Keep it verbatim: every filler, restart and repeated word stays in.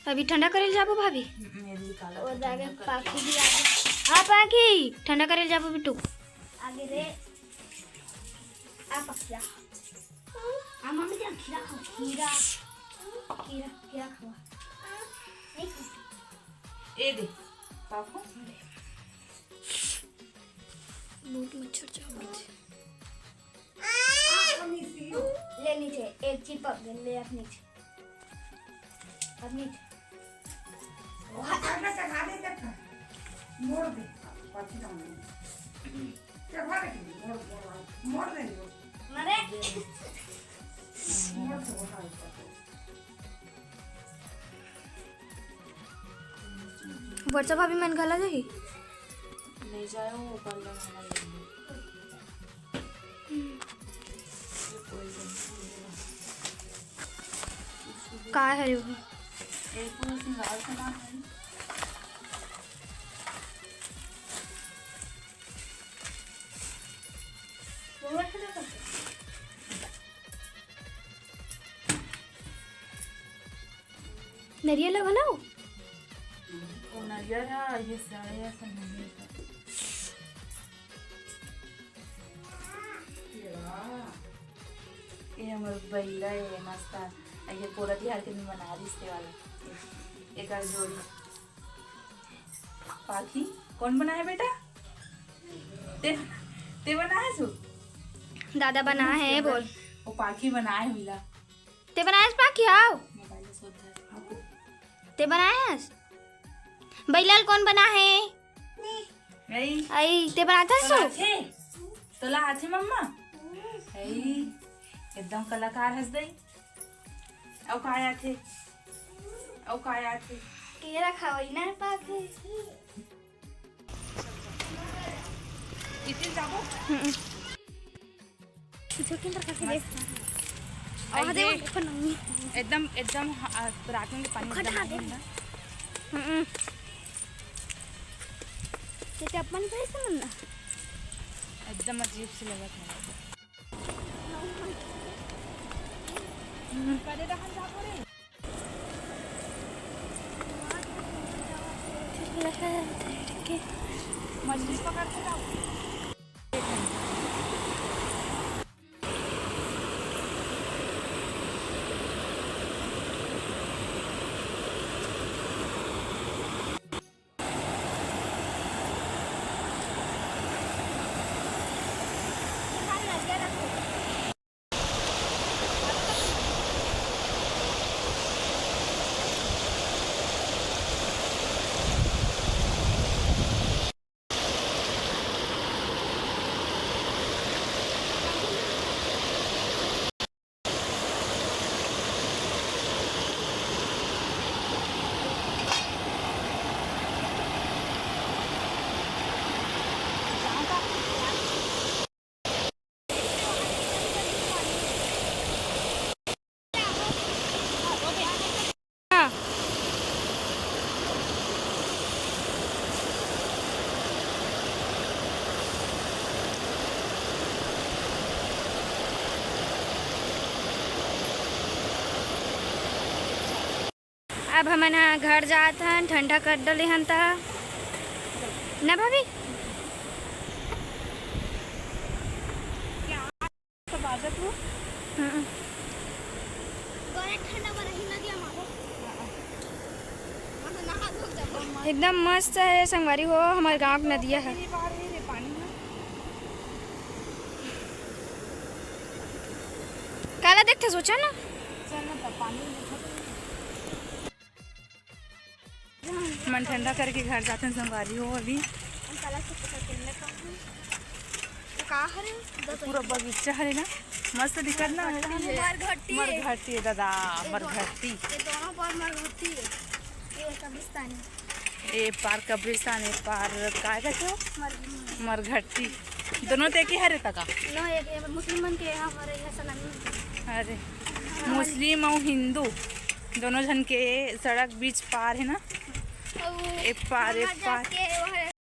अभी ठंडा करे ल जाबो भाभी। हम्म, ये भी काला वो था, जाके ठंडा कर पाखी भी आ गई। हाँ पाखी, ठंडा करे ल जाबो बिट्टू। आगे रे। आ पकिया। आ मम्मी तेरा खीरा खाओ, खीरा। खीरा, खीरा खाओ। नहीं खाओ। ए दे, पापा। बहुत मच्छर चावत हे। ले नीचे, एक चिपक गए, ले अब नीचे। अब नीचे। मोड़ दे, पाछी जाऊंगी। चढ़वा दे, मोड़, मोड़, मोड़ दे, मोड़। मारे। मोड़ से होता है ऊपर। वर्षा भाभी मन घला जाही? नहीं जाए, वो ऊपर ले वाला लेंगे। का है वो? एक पूरा श्रृंगार सामान है। नरियल ला बनाओ। वो नरियल है, ये सारे ऐसा नहीं है। ये हमर बइला है मस्त, ये पोला तिहार के दिन बना रही इसके वाला, एक जोड़ी। पाखी कौन बनाया बेटा? ते, ते बनाया सु? दादा बना है, बोल। वो पाखी बनाए मिला। ते बनायस पाखी? आओ। मोबाइल से उधर। ते बनायस? बइला ल कोन बना हे? नहीं। आई, ते बनाथस तोला सो? आथे? तोला आथे मम्मा? आई, एकदम कलाकार हस दई। अउ का आथे? अउ का आथे? केरा खवई ना पाखी। इतनी जाबो? हम्म। जो केंद्र करके देख। और आई दे। देखो नम्मी। एकदम, एकदम, हाँ, रात में पानी खट एकदम खा दे। आए ना। हम्म। ये तो अपन भाई से ना। एकदम अजीब से लगा था। हम्म। मछली पकड़ के लाओ। अब हमन ह घर जात हन, ठंडा कर डले हन त, ना भाभी? हम्म। एकदम मस्त है संगवारी हो, हमर गांव के नदिया है। काला देखते सोचा ना। मन ठंडा करके घर जाते हैं संगवारी हो अभी। हम काला से पता चलने का हूँ। वो का हरे? पूरा बगीचा हरे ना, मस्त दिखत ना। मरघटी है। मरघटी है। मरघटी है दादा, ये दो-, मरघटी। ये दोनों पार मरघटी है। ये कब्रिस्तानी। ए पार कब्रिस्तान, ए पार काय कहते हो? मर-, मरघटी। दोनों ते के हरे तका? नो, एक, एक मुस्लिम मन के हमारे यहाँ सलामी मिलती है। अरे, हाँ। मुस्लिम अउ हिंदू दोनों झन के सड़क बीच पार है ना? अउ ए पार, ए हमार पार। जात के